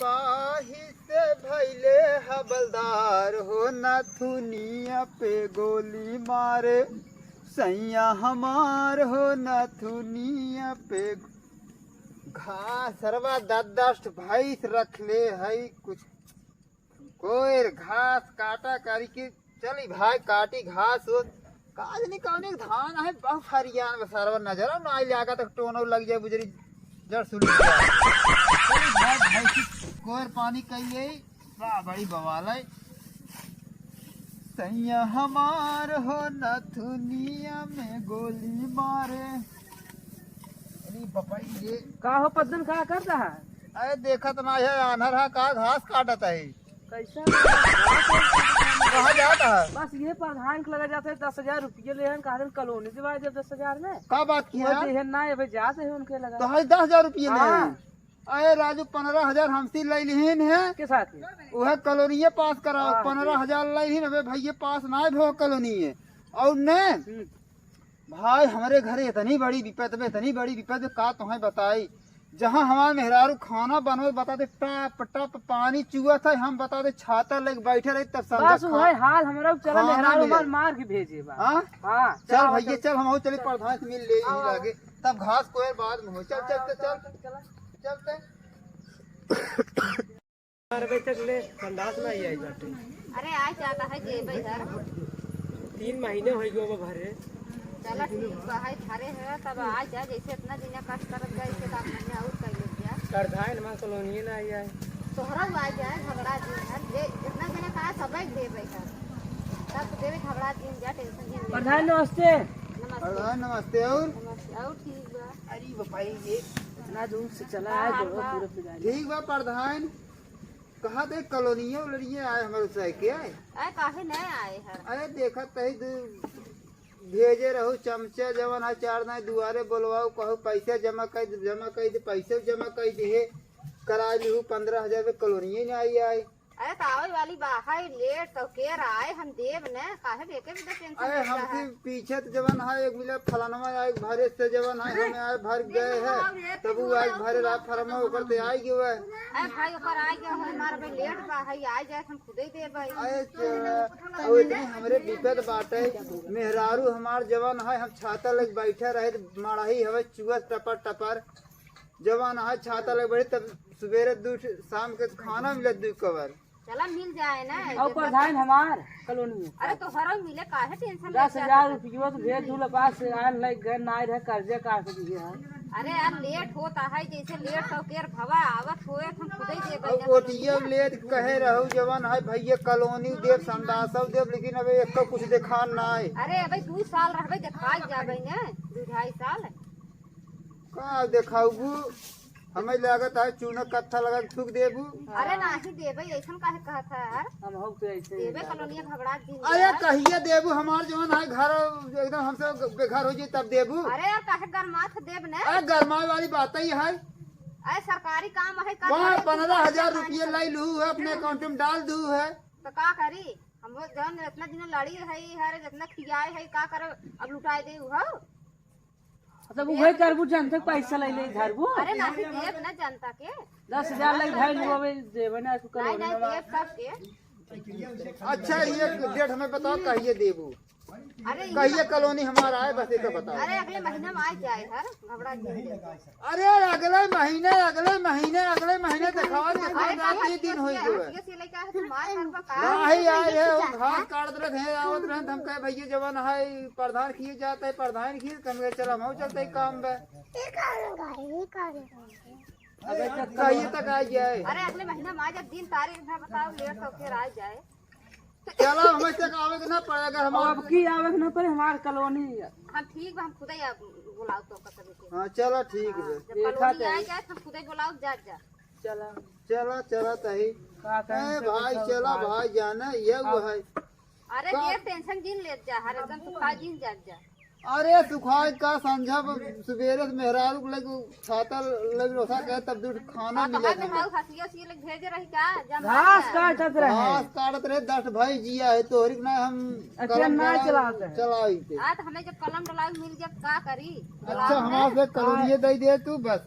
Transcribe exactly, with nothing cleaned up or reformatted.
सिपाही से भइले हवलदार हो, नथुनिया पे गोली मारे सैया हमार हो, नथुनिया पे। घास सरवा दस दस भैंस रखले है, कुछ कोयर घास काटा करी के चली भाई, काटी घास हो। काज नहीं कौन एक धान है, बहुत हरियान बा, सरवा नजर ना आई, लागा तक टोनो लग जाए, बुजरी जड़ सुन जाए। चली भाई, भाई की कोयर पानी कहिए, बा बड़ी बवाल है। सैया हमार हो नथुनिया में गोली मारे। अरे बपाई ये। का हो पद्दन, का करता है? अरे देखत ना है, आन्हर है, का घास काटत है? कैसा? कहाँ जात है? बस ये प्रधान के लगा जाते हैं, दस हजार रुपये ले हैं, कहा दिन कॉलोनी दिवा दे दस हजार में। का बात की वो है? देहे ना, ये भाई जाते हैं उनके लगा। तो है दस हजार रुपये ले हाँ। हैं। अरे राजू, पन्द्रह हजार हमसे ले लिहिन है। के साथ है? वह कॉलोनिये पास कराओ, हाँ, पन्द्रह हजार ले लिहिन, अबे भैया पास ना भो कॉलोनिये। और ने हम्म। भाई, हमरे घरे इतनी बड़ी विपद बे, इतनी बड़ी विपद बे, का तुम्हें बताई। जहाँ हमार मेहरारू खाना बनवे, बता दे, टप टप पानी चुअत है, हम बता दे, छाता लेके बैठे रही, तब समझा बस खा-, वही हाल हमरा चला, खाना मेहरारू मिले। मार, मार के भेजे बा। हाँ? हाँ, चल चला, भैया, चल। चल, हम चली प्रधान से मिल ले, यही आओ, आओ। लागे, तब घास कोयर बाद में हो। चल, चल, चल, चल, चल, चल। चार बजे तक ले संडास ना आई, आई बाटे। अरे, आ जाता है, जेबे घर। तीन महीने हो गए वो भरे। चला, ठीक बा, है, भरे है, तब आ जा, जैसे इतना दिन कष्ट करत जाए, इससे तो आप महीने और कर ले जा। प्रधान हमार कॉलोनिये ना आई है। तोहरा आ जाए, झगड़ा दिन है, जे इतना दिन कहा, सब एक जेबे घर। तब देवे झगड़ा दिन जा, टेंशन दिन ले। प्रधान, नमस्ते। नमस्ते। प्रधान, नमस्ते। और? नमस्ते, और ठीक बा। अरे, बताइए। इतना दूर से चला हाँ, है, हाँ, बहुत हाँ। दूर से गाड़ी। ठीक बा, प्रधान। कहा थे कॉलोनिया उलोनिया आए हमारे साथ के आए? अरे काहे नहीं आए हैं? अरे देखा तही दू भेजे रहू चमचा जवन है चार दाई दुआरे बोलवाओ कहू पैसा जमा कर दे, जमा कर दे, पैसा जमा कर दे है, करा लिहू पन्द्रह हजार रुपये कॉलोनिया नहीं आई आए। अरे तो आवे वाली बा है लेट तो केर आए हम देब न काहे देखे भी तो टेंशन अरे लेता हमसे है। पीछे तो जवन है एक मिला फलानवा आए भरे से जवन है हमें आए भर गए है। तब वो आज भरे रात फरमा ओकर ते आई गयो है। अरे भाई ओकर आई गयो है हमार भाई लेट बा है आ जाए हम खुदे देबे। अरे च-, और इतनी हमरे विपद बाटे मेहरारू हमार जवन है हम छाता लग बैठे रहे तो मड़ही हवे चुअत टपर टपर जवन है छाता लग बैठे तब सुबेरे दू ठ-, शाम के खाना मिलत दू कवर। चला मिल जाए ना। और प्रधान हमार कॉलोनी में। अरे तोहरो मिले काहे टेंशन लेत है? दस हजार रुपयो तो भेज दू लपास से आन लाइक घर ना रहे कर्जा काट दिए है। अरे यार लेट होता है जैसे लेट तो केर भवा आवत होए हम खुदे देबे अब ना ओटिया कॉलोनी। लेट कहे रहू जवन है भैया कॉलोनी देव संदासव देव लेकिन अब एक कुछ देखान ना है। अरे अबे दू साल रहबे देखाई जाबे ने दू ढाई साल। का देखाऊ हमें लागत है चूना कत्था लगा के थूक देबू। अरे नाही देबे, ऐसन काहे कहत है यार? हम हो तो ऐसे ही देबे, लागत कॉलोनिया है। घबरात दिन अरे यार। कहिए देबू, हमार जवन है घर एकदम हमसे बेघर हो जाई तब देबू। अरे यार काहे गरमात देब ने? अरे गरमाए वाली बात ही है। अरे सरकारी काम है, का वहाँ करे तू पन्द्रह हजार रुपये लाई लू है, अपने अकाउंट में डाल दू है। तो का करी? हम वो जवन इतना दिन लड़ी है, हर जितना खियाए है, का करे अब लुटाए दे हो? मतलब उहे करबू जनता के पैसा ले ले धरबू। अरे नाही देब ना जनता के। दस हजार ले भाई लो अबे देबे ना तू नहीं, करो नहीं ना। देब सबके। अच्छा ये डेट हमें बताओ कहिए देबू। अरे ये कहिए कॉलोनी हमारा आए बस एक बताओ। अरे अगले महीना में आ जाए हर घबरा के। अरे अगले महीने अगले महीने अगले महीने देखावा देखावा अरे का ये दिन होई गयो है। हंसिया से लेके आए तुम्हार घर पर का? नाही आए है वो घास काटत रहे हैं आवत रहे हम कहे भैया जवन है प्रधान किए जाता है प्रधान किए कम गए चला हम चलते ही काम बे। ये का होगा ये का होगा? अबे तो कहिए तक आ जाए। अरे अगले महीना में आ जा दिन तारीख ना बताओ लेट तो फिर आ जाए। चला हमें तक आवे के ना पड़े अगर हम अब की आवे के ना पड़े हमार कॉलोनी है। हाँ ठीक बा हम खुदे या बुलाओ तो का सभी के। हाँ चला ठीक बा। जब देखा कॉलोनी आ जाए। जाए तो हम खुदे बुलाओ जा जा। चला। चला चला तही। का ए करें भाई सब चला बात। भाई जाना ये वो अब है। अरे का? ये टेंशन जिन लेत जा हर एकदम सुखा जिन जात जा। अरे सुखाए का संझा ब-, सुबेरे से मेहरारू के लगे छाता लगे रोसा के तब दूध खाना अब मिले हमें था। हाउ हसिया सी लग भेजे रही का जब घास काटत रहे। घास काटत रहे दस भाई जिया है तोहरी के ना हम अच्छा कलम ना डोला चलाते हैं। चलाई थे। आ तो हमें जब कलम डोलाई मिल जब का करी? अच्छा हमारे से कॉलोनिये दे दे तू बस।